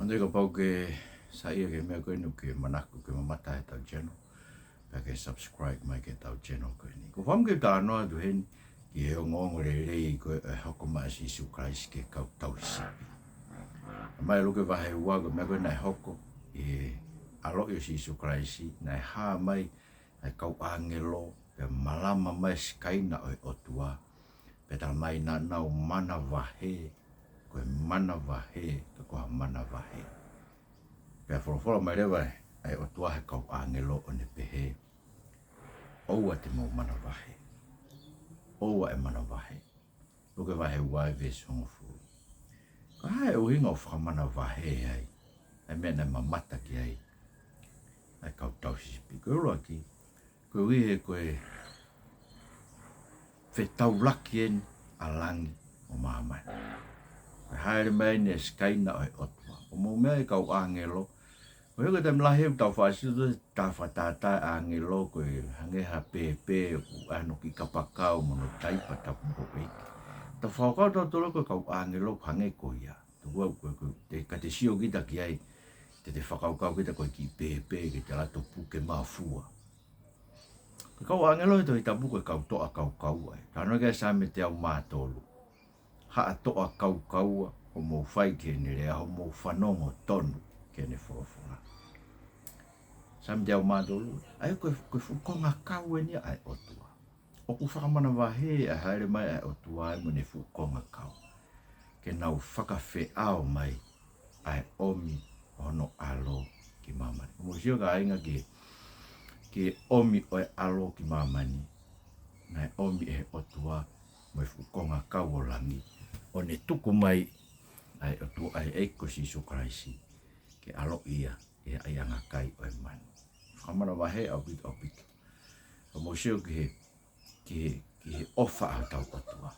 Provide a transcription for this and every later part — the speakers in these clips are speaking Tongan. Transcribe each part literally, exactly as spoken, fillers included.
Manatuʻi kapau ʻoku ke saiʻia ki he meʻa ko eni, ʻoku ke manako ke mamata heʻetau channel, pea ke subscribe mai ki heʻetau channel ko eni. Ko e fakaʻamu ke u talanoa atu heni ki he ongoongo lelei ko ē ʻe hoko mai ʻa Sīsū Kalaisi ki he kau tauhi sipi. Mai Luke vahe ua, ko e meʻa ko ē naʻe hoko ʻi he ʻaloʻi ʻo Sīsū Kalaisi, naʻe hā mai ʻa e kau ʻāngelo, pea malama mai e Sikaina ʻo e ʻOtua, pea talamai naʻa nau manavahē, ko e manavahē, ka ko ha manavahē. Pea folofola mai leva ʻa e ʻOtua he kau ʻāngelo ʻo ne pehē, ʻoua te mou manavahē. ʻOua ʻe manavahē. Luke vahe ua ʻi he veesi hongofulu. Ko e hā e ʻuhinga ʻoku fakamanavahē ai ʻa e meʻa naʻe mamata ki ai ʻa e kau tauhi sipi? Ko e ʻuluaki, koeʻuhi he ko e fetaulaki eni ʻa langi mo māmani. Ko e hāʻele mai eni e Sikaina ʻo e ʻOtua. ʻO mou meaʻi e kau ʻāngelo, ʻoku ʻikai ko e taimi lahi ʻoku tau faʻa sio atu ki he fakatātā ʻa e ʻāngelo ko e hangē ha pēpē ʻoku ʻi ai hono kiʻi kapakau mo hono taipa tapu houʻeiki. Tau fakakaukau tautolu ko e kau ʻāngelo ʻoku hangē ko ia. Tau ua ko e, ko e, te, ka te sio kita ki ai, te te fakakaukau kita ko e kiʻi pēpē, ke te lato puke mafua. Ko e kau ʻāngelo he Tohi Tapu ko e kau toʻa kaukaua ē. Talanoa ki ai ʻa e Saame teau mā tolu. Haʻa toʻa kaukaua, hoʻomou fai ki heʻene lea, hoʻomou fanongo tonu ki heʻene folofola. Saame teau mā tolu, ʻa ia ko e, ko e fuʻu kongakau eni ia ʻa e ʻOtua. ʻOku fakamanavahē ʻa e hāʻele mai ʻa e ʻOtua mo ʻene fuʻu kongakau ke nau fakafeʻao mai ʻa e ʻomi ʻo hono ʻAlo ki māmani. Mou sio kāinga ki he, ki he ʻomi ʻo e ʻAlo ki māmani, naʻe ʻomi ʻe he ʻOtua mo e fuʻu kongakau ʻo langi, ʻo ne tuku mai ʻa e ʻOtua, ʻa e ʻEiki ko Sīsū Kalaisi, ke ʻaloʻi ia ʻi he ʻaiʻanga kai ʻo e manu. Fakamanavahē ʻaupito, ʻaupito. Ka mou sio ki he, ki he, ki he ʻofa ʻa hotau ʻOtua.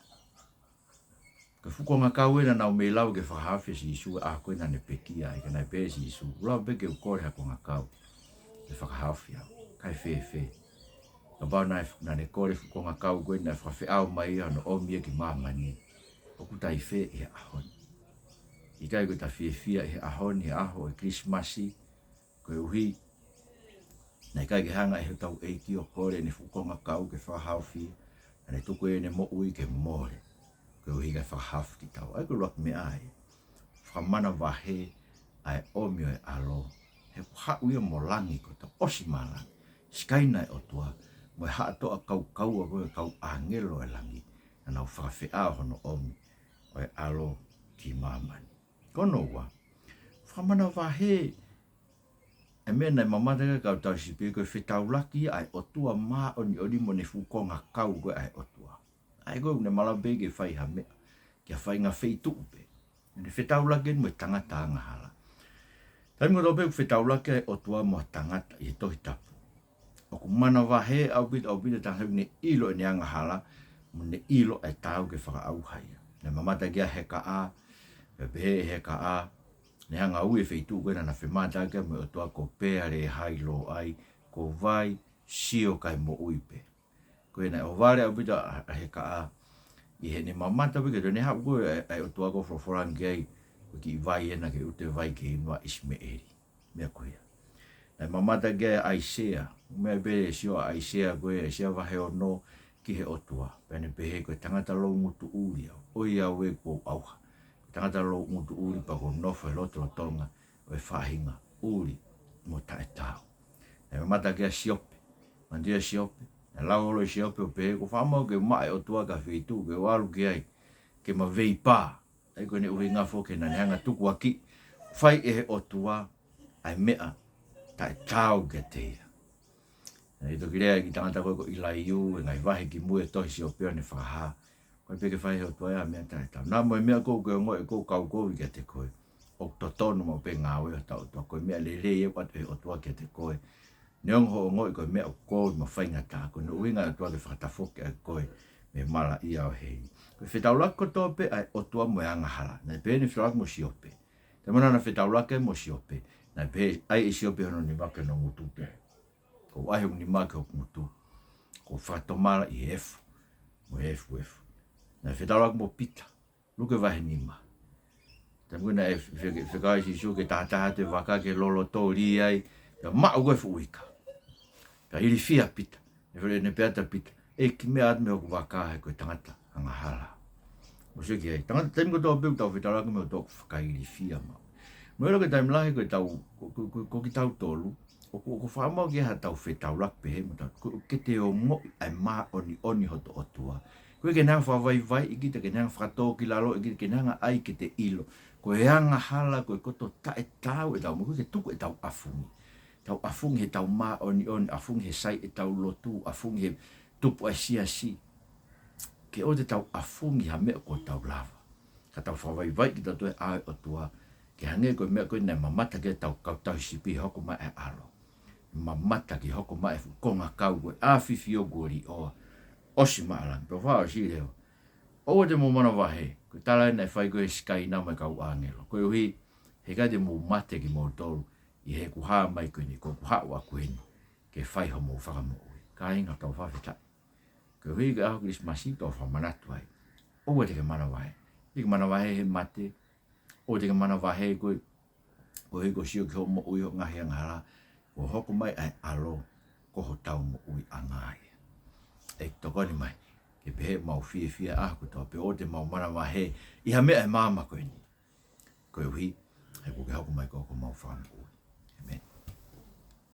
Ko e fuʻu kongakau ē naʻa nau mei lava ke fakahaofi ʻa Sīsū ʻa ko ē naʻa ne pekia ai, ka naʻe pehē ʻe Sīsū, ʻoku lava pē ke u kole ha kongakau ke fakahaofi au. Kae fēfē? Kapau naʻe, naʻa ne kole fuʻu kongakau ko ē naʻe fakafeʻao mai ia ʻo ne ʻomi ia ki māmani, ʻoku ta ʻi fē ʻi he ʻaho ni? ʻIkai ko ʻeta fiefia ʻi he ʻaho ni, he ʻaho ʻo e Kilisimasi, koeʻuhi naʻe ʻikai ke hanga ʻe hotau ʻEiki ʻo kole ʻene fuʻu kongakau ke fakahaofi, naʻa ne tuku ʻene moʻui ke mole koeʻuhi kae fakahaofi kitaua. ʻA ia ko e ʻuluaki meʻa ē, fakamanavahē ʻa e ʻomi ʻo e ʻAlo, he ʻoku haʻu ia mo langi kotoa, ʻosi mei langi. Sikaina ʻo e ʻOtua mo e haʻa toʻa kaukaua ko e kau ʻāngelo ʻo e langi, naʻa nau fakafeʻao hono ʻomi ʻo e ʻAlo ki māmani. Ko hono ua, fakamanavahē ʻa e meʻa naʻe mamata ki ai e kau tauhi sipi, ko e fetaulaki ʻa e ʻOtua māʻoniʻoni mo ʻene fuʻu kongakau ko ē ʻa e ʻOtua. ʻA ia ko ē ʻoku ne malava pē ke fai ha meʻa ki ha faʻahinga feituʻu pē, ʻo ne fetaulaki eni mo e tangata angahala. Taimi kotoa pē ʻoku fetaulaki ai e ʻOtua mo ha tangata ʻi he Tohi Tapu, ʻoku manavahē ʻaupito, ʻaupito e tangata ʻoku ne ʻilo ʻene angahala, mo ne ʻilo ʻa e taau ke fakaʻauha ia. Naʻe mamata ki ai ʻa Hekaʻa, pea pehē ʻe Hekaʻa, naʻe hanga ʻo ui e feituʻu ko ē naʻa na femātaaki ai mo e ʻOtua ko Pealēhailōʻai, ko vai, sio kae moʻui pē. Ko ia naʻe ʻohovale ʻaupito ʻa, ʻa Hekaʻa ʻi heʻene mamata pē ki he toe ne haʻu ko ē ʻa e, ʻa e ʻOtua ʻoku folofola ange ki ai, ko e kiʻi vai ʻena ke ʻuta e vai ki he inu ʻa ʻIsimeʻeli. Meʻa ko ia. Naʻe mamata ki ai ʻa ʻAisea, meʻa pē sio ʻa ʻAisea ko ē, ʻAisea vahe ono, ki he ʻOtua. Pea ne pehē, ko e tangata loungutu ʻuli au, ʻoiauē kuo u ʻauha. Ko e tangata loungutu ʻuli pea kuo u nofo he lotolotonga ʻo e faʻahinga ʻuli mo taʻetaau. Naʻe mamata ki ai ʻa Siope. Manatuʻi ʻa Siope. Naʻe lau holo ʻe Siope ʻo pehē, ʻoku ou faʻa maʻu ke u maʻa e ʻOtua ki ha feituʻu ke u ʻalu ki ai ke ma veipā. ʻA ia ko ʻene ʻuhinga foki naʻa ne hanga ʻo tukuakiʻi, fai ʻe he ʻOtua ʻa e meʻa taʻetaau kiate ia. Naʻe toki lea e kiʻi tangata ko ē ko ʻIlaiū, he ngaahi vahe kimui e tohi Siope ʻo ne fakahā, ʻoku ʻikai pē ke fai ʻe he ʻOtua ia ha meʻa taʻetaau. Naʻa mo e meʻa ʻoku ou ongoʻi ʻoku ou kaukovi kiate koe, ʻoku totonu maʻu pē e ngāue ʻa hotau ʻOtua, ko e meʻa lelei ʻoku ʻoatu ʻe he ʻOtua kiate koe. Neongo hoʻo ongoʻi ko e meʻa ʻoku kovi mo faingataʻa, ko hono ʻuhinga ʻa e ʻOtua ke fakatafoki ʻa koe mei he malaʻia ʻo e heiʻi. Ko e fetaulaki kotoa pē ʻa e ʻOtua mo e angahala. Naʻe pehē ʻene fetaulaki mo Siope. Taimi naʻa na fetaulaki ai mo Siope, naʻe pehē, ʻai ʻe Siope hono nima ki hono ngutu pē. Kuo u ʻai hoku nima ki hoku ngutu, kuo u fakatomala ʻi he efu mo e efuefu. Naʻe fetaulaki mo Pita. Luke vahe nima. Taimi ko ē naʻe fekau ai ʻe Sīsū ke tātā atu e vaka ke loloto lī ai, pea maʻu ko ē e fuʻu ika. Pea ilifia ʻa Pita. ʻE fele ne pehē atu ʻa Pita, ʻEiki, meʻa atu mei hoku vaka he ko e tangata angahala. Mou sio ki ai, tangata, taimi kotoa pē ʻoku tau fetaulaki mo e loto ʻoku fakailifia maʻu. Mou ʻilo ko e taimi lahi ko e tau, ko, ko, ko, ko kitautolu, ʻoku, ʻoku faʻa maʻu ki ai haʻatau fetaulaki pehē mo tau, ko, ke te ongoʻi ʻa e māʻoniʻoni hoto ʻOtua. Ko e ke ne hanga fakavaivaiʻi kita, ke ne hanga fakatōkilaloʻi kita, ke ne hanga ʻai ke te ʻilo ko e angahala, ko e koto taʻetaau ʻetau moʻui, ko e ke tuku ʻetau ʻafungi. Tau ʻafungi heʻetau māʻoniʻoni, ʻafungi he sai ʻetau lotu, ʻafungi he tupu ʻa e siasi. Ke ʻoua te tau ʻafungi ha meʻa kuo tau lava. Ka tau fakavaivaiʻi kitautolu he ʻao ʻo e ʻOtua, ke hangē ko e meʻa ko ē naʻe mamata ki ai ʻetau kau tauhi sipi he hoko mai ʻa e ʻAlo. Mamata ki he hoko mai e fuʻu kongakau ko e ʻAfifio kuo Līʻoa, ʻosi maʻa langi. Pea fakaʻosi leva, ʻOua te mou manavahē, ko e tala ē naʻe fai ko ē ʻe he Sikaina mo e kau ʻāngelo. Koeʻuhi he ʻikai te mou mate kimoutolu ʻi heʻeku hā mai ko eni, ko ʻeku haʻu ʻaʻaku eni ke fai homou fakamoʻui. Kāinga, tau fakafetaʻi. Koeʻuhi ko e ʻaho Kilisimasi ʻoku tau fakamanatu ai, ʻoua te ke manavahē. Te ke manavahē he mate, ʻoua te ke manavahē koe, koeʻuhi ko e sio ki hoʻo moʻui, hoʻo ngaahi angahala, kuo hoko mai ʻa e ʻAlo ko hotau moʻuiʻanga ia. ʻEiki, tokoni mai ke pehē ʻemau fiefia ʻaho kotoa pē, ʻoua te mau manavahē ʻi ha meʻa he māmani ko eni, koeʻuhi he kuo ke hoko mai koe ko homau Fakamoʻui.